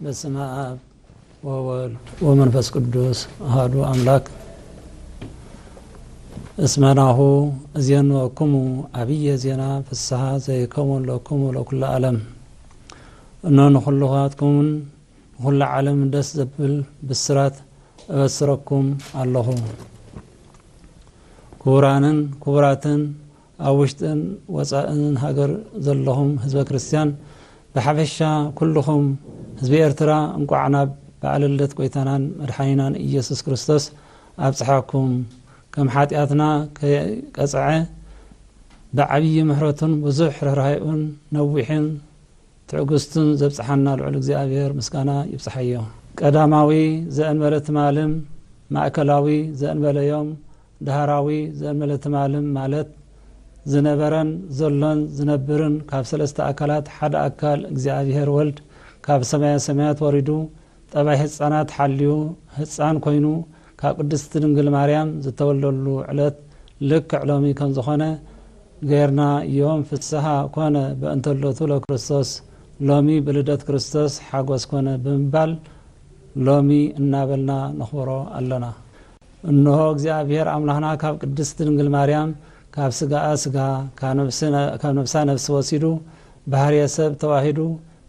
በስመ አብ ወወልድ ወመንፈስ ቅዱስ አሐዱ አምላክ። እስመ ናሁ እዜንወክሙ አብየ ዜና ፍስሐ ዘይከውን ለክሙ ለኩለ ዓለም። እነሆ ንኹልኻትኩምን ንኹላ ዓለም ደስ ዘብል ብስራት እበስረኩም ኣለኹ። ክቡራንን ክቡራትን ኣብ ውሽጥን ወጻእን ሃገር ዘለኹም ህዝበ ክርስቲያን ብሓፈሻ ኩልኹም ህዝቢ ኤርትራ እንቋዕ ናብ በዓለ ልደት ጎይታናን መድሓኒናን ኢየሱስ ክርስቶስ ኣብጽሓኩም። ከም ሓጢኣትና ከይቀጽዐ ብዓብዪ ምሕረቱን ብዙሕ ርህራሄኡን ነዊሕን ትዕግስቱን ዘብጽሓና ልዑል እግዚኣብሔር ምስጋና ይብጽሓዮ። ቀዳማዊ ዘእንበለ ትማልም፣ ማእከላዊ ዘእንበለ ዮም፣ ዳህራዊ ዘእንበለ ትማልም ማለት ዝነበረን ዘሎን ዝነብርን ካብ ሰለስተ ኣካላት ሓደ ኣካል እግዚኣብሔር ወልድ ካብ ሰማየ ሰማያት ወሪዱ ጠባይ ህጻናት ሓልዩ ህጻን ኮይኑ ካብ ቅድስቲ ድንግል ማርያም ዝተወልደሉ ዕለት ልክዕ ሎሚ ከም ዝኾነ ጌርና ዮም ፍስሐ ኮነ በእንተ ልደቱ ለክርስቶስ፣ ሎሚ ብልደት ክርስቶስ ሓጎስ ኮነ ብምባል ሎሚ እናበልና ነኽብሮ ኣለና። እንሆ እግዚኣብሔር ኣምላኽና ካብ ቅድስቲ ድንግል ማርያም ካብ ስጋኣ ስጋ ካብ ነፍሲ- ካብ ነፍሳ ነፍሲ ወሲዱ ባህርየ ሰብ ተዋሂዱ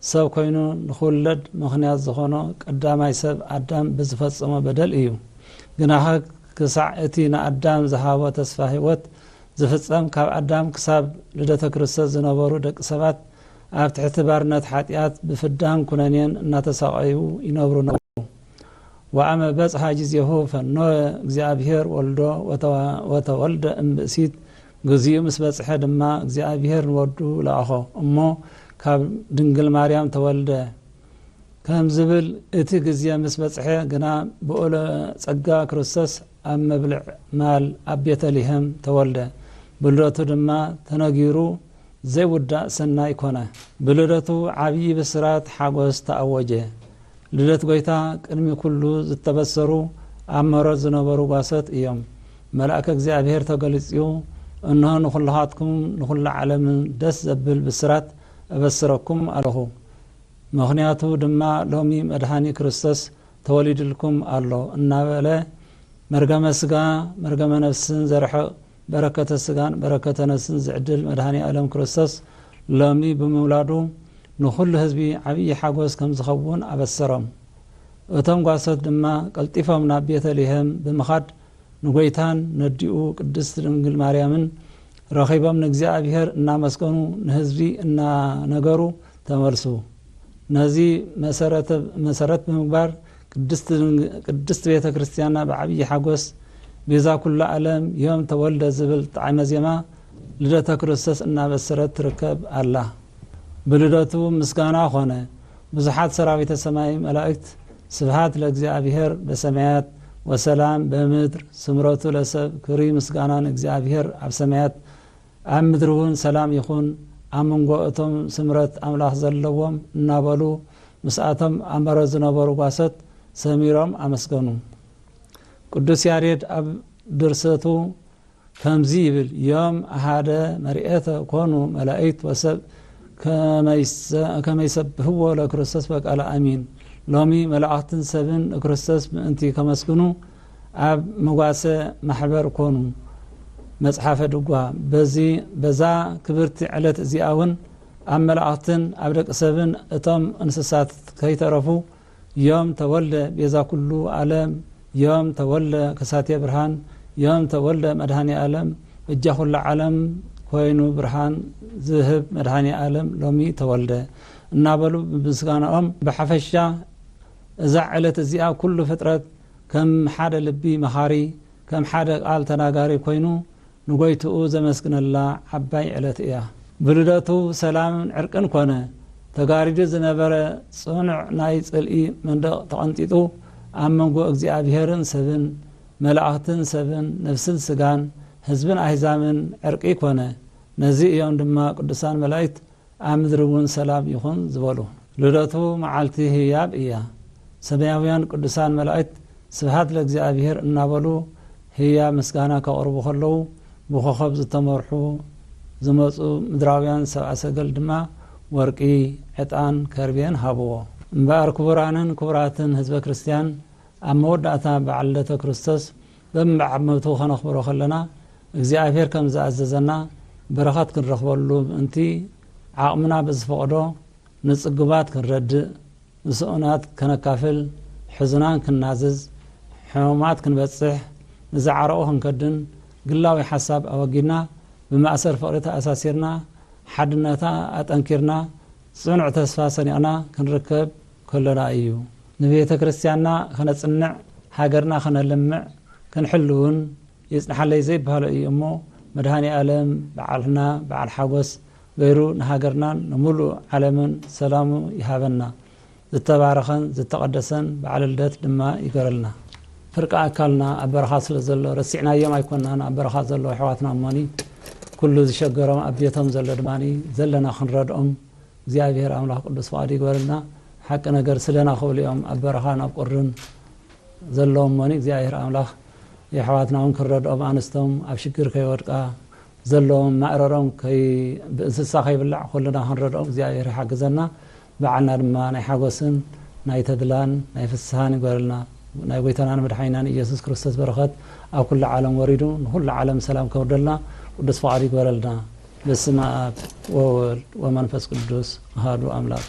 ሰብ ኮይኑ ንኽውለድ ምኽንያት ዝኾኖ ቀዳማይ ሰብ ኣዳም ብዝፈጸሞ በደል እዩ። ግናኸ ክሳዕ እቲ ንኣዳም ዝሃቦ ተስፋ ህይወት ዝፍጸም ካብ ኣዳም ክሳብ ልደተ ክርስቶስ ዝነበሩ ደቂ ሰባት ኣብ ትሕቲ ባርነት ሓጢኣት ብፍዳን ኩነኔን እናተሳቐዩ ይነብሩ ነበሩ። ወአመ በጽሐ ጊዜሁ ፈኖ እግዚኣብሔር ወልዶ ወተወ- ወተወልደ እምብእሲት። ግዚኡ ምስ በጽሐ ድማ እግዚኣብሔር ንወዱ ለኣኾ እሞ ካብ ድንግል ማርያም ተወልደ። ከም ዝብል እቲ ግዜ ምስ በጽሐ ግና ብኡለ ጸጋ ክርስቶስ ኣብ መብልዕ ማል ኣብ ቤተልሔም ተወልደ። ብልደቱ ድማ ተነጊሩ ዘይውዳእ ሰናይ ኮነ። ብልደቱ ዓብዪ ብስራት ሓጎስ ተኣወጀ። ልደት ጎይታ ቅድሚ ኩሉ ዝተበሰሩ ኣብ መሮት ዝነበሩ ጓሶት እዮም። መልኣከ እግዚኣብሔር ተገሊጽዩ እንሆ ንኹልኻትኩም ንኹላ ዓለምን ደስ ዘብል ብስራት እበስረኩም ኣለኹ። ምኽንያቱ ድማ ሎሚ መድኃኒ ክርስቶስ ተወሊድልኩም ኣሎ እናበለ መርገመ ስጋ መርገመ ነፍስን ዘርሕቕ በረከተ ስጋን በረከተ ነፍስን ዝዕድል መድኃኒ ዓለም ክርስቶስ ሎሚ ብምውላዱ ንኹሉ ህዝቢ ዓብዪ ሓጎስ ከም ዝኸውን ኣበሰሮም። እቶም ጓሶት ድማ ቀልጢፎም ናብ ቤተልሔም ብምኻድ ንጎይታን ነዲኡ ቅድስት ድንግል ማርያምን ረኺቦም ንእግዚኣብሔር እናመስገኑ ንህዝቢ እናነገሩ ተመልሱ። ነዚ መሰረተ- መሰረት ብምግባር ቅድስት ድንግ- ቅድስት ቤተ ክርስቲያንና ብዓብዪ ሓጎስ ቤዛ ኩሉ ዓለም ዮም ተወልደ ዝብል ጣዕመ ዜማ ልደተ ክርስቶስ እናበሰረት ትርከብ ኣላ። ብልደቱ ምስጋና ኾነ። ብዙሓት ሰራዊተ ሰማይ መላእክት ስብሃት ለእግዚኣብሔር በሰማያት ወሰላም በምድር ስምረቱ ለሰብ ክብሪ ምስጋና ንእግዚኣብሔር ኣብ ሰማያት ኣብ ምድሪ እውን ሰላም ይኹን ኣብ መንጎ እቶም ስምረት ኣምላኽ ዘለዎም እናበሉ ምስኣቶም ኣብ መሮት ዝነበሩ ጓሶት ሰሚሮም ኣመስገኑ። ቅዱስ ያሬድ ኣብ ድርሰቱ ከምዚ ይብል ዮም ኣሃደ መርኤተ ኮኑ መላእክት ወሰብ ከመይሰብህዎ ለክርስቶስ በቃለ ኣሚን። ሎሚ መላእኽትን ሰብን ንክርስቶስ ምእንቲ ከመስግኑ ኣብ መጓሰ ማሕበር ኮኑ። መጽሓፈ ድጓ በዚ በዛ ክብርቲ ዕለት እዚኣ እውን ኣብ መላእኽትን ኣብ ደቂ ሰብን እቶም እንስሳት ከይተረፉ ዮም ተወልደ ቤዛ ኩሉ ዓለም ዮም ተወልደ ከሳቴ ብርሃን ዮም ተወልደ መድኃኔ ዓለም በጃ ኩሉ ዓለም ኮይኑ ብርሃን ዝህብ መድኃኔ ዓለም ሎሚ ተወልደ እናበሉ ብምስጋናኦም ብሓፈሻ እዛ ዕለት እዚኣ ኩሉ ፍጥረት ከም ሓደ ልቢ መኻሪ ከም ሓደ ቃል ተናጋሪ ኮይኑ ንጎይትኡ ዘመስግነላ ዓባይ ዕለት እያ። ብልደቱ ሰላምን ዕርቅን ኮነ። ተጋሪዱ ዝነበረ ጽኑዕ ናይ ጽልኢ መንደቕ ተቐንጢጡ ኣብ መንጎ እግዚኣብሔርን ሰብን መላእኽትን ሰብን ነፍስን ስጋን ህዝብን ኣህዛብን ዕርቂ ኮነ። ነዚ እዮም ድማ ቅዱሳን መላእክት ኣብ ምድሪ እውን ሰላም ይኹን ዝበሉ። ልደቱ መዓልቲ ህያብ እያ። ሰማያውያን ቅዱሳን መላእክት ስብሃት ለእግዚኣብሔር እናበሉ ህያብ ምስጋና ከቕርቡ ከለዉ ብኮኸብ ዝተመርሑ ዝመፁ ምድራውያን ሰብኣ ሰገል ድማ ወርቂ፣ ዕጣን፣ ከርቤን ሃብዎ። እምበኣር ክቡራንን ክቡራትን ህዝበ ክርስቲያን፣ ኣብ መወዳእታ በዓል ልደተ ክርስቶስ በምበዓል መብቱ ከነኽብሮ ከለና፣ እግዚኣብሔር ከም ዝኣዘዘና በረኸት ክንረኽበሉ ምእንቲ፣ ዓቕምና ብዝፈቕዶ ንጽጉባት ክንረድእ፣ ንስኡናት ከነካፍል፣ ሕዙናን ክንናዝዝ፣ ሕሙማት ክንበጽሕ፣ ንዝዓረቑ ክንከድን፣ ግላዊ ሓሳብ ኣወጊድና፣ ብማእሰር ፍቕሪ ተኣሳሲርና፣ ሓድነታ ኣጠንኪርና፣ ጽኑዕ ተስፋ ሰኒቕና ክንርከብ ከሎና እዩ። ንቤተ ክርስቲያንና ከነጽንዕ፣ ሃገርና ከነልምዕ፣ ክንሕል እውን ይጽንሓለይ ዘይበሃሎ እዩ እሞ፣ መድኃኔ ዓለም በዓልና በዓል ሓጎስ ገይሩ ንሃገርናን ንሙሉእ ዓለምን ሰላሙ ይሃበና። ዝተባረኸን ዝተቐደሰን በዓለ ልደት ድማ ይገረልና። ፍርቂ ኣካልና ኣብ በረኻ ስለ ዘሎ ረሲዕናዮም ኣይኮናን። ኣብ በረኻ ዘለዉ ኣሕዋትና እሞኒ፣ ኩሉ ዝሸገሮም ኣብ ቤቶም ዘሎ ድማኒ ዘለና ክንረድኦም እግዚኣብሔር ኣምላኽ ቅዱስ ፍቓድ ይግበረልና። ሓቂ ነገር ስለና ክብሉ እዮም ኣብ በረኻ ናብ ቁርን ዘለዎም እሞኒ እግዚኣብሔር ኣምላኽ የሕዋትና እውን ክንረድኦም፣ ኣንስቶም ኣብ ሽግር ከይወድቃ፣ ዘለዎም ማእረሮም ከይ-፣ ብእንስሳ ከይብላዕ ኩልና ክንረድኦም እግዚኣብሔር ይሓግዘና። በዓልና ድማ ናይ ሓጎስን ናይ ተድላን ናይ ፍስሃን ይግበረልና። ናይ ጎይታናን መድሓኒናን ኢየሱስ ክርስቶስ በረኸት ኣብ ኩሉ ዓለም ወሪዱ ንኹሉ ዓለም ሰላም ከውርደልና ቅዱስ ፍቓድ ይግበረልና። በስመ ኣብ ወወልድ ወመንፈስ ቅዱስ ኣሃዱ ኣምላኽ።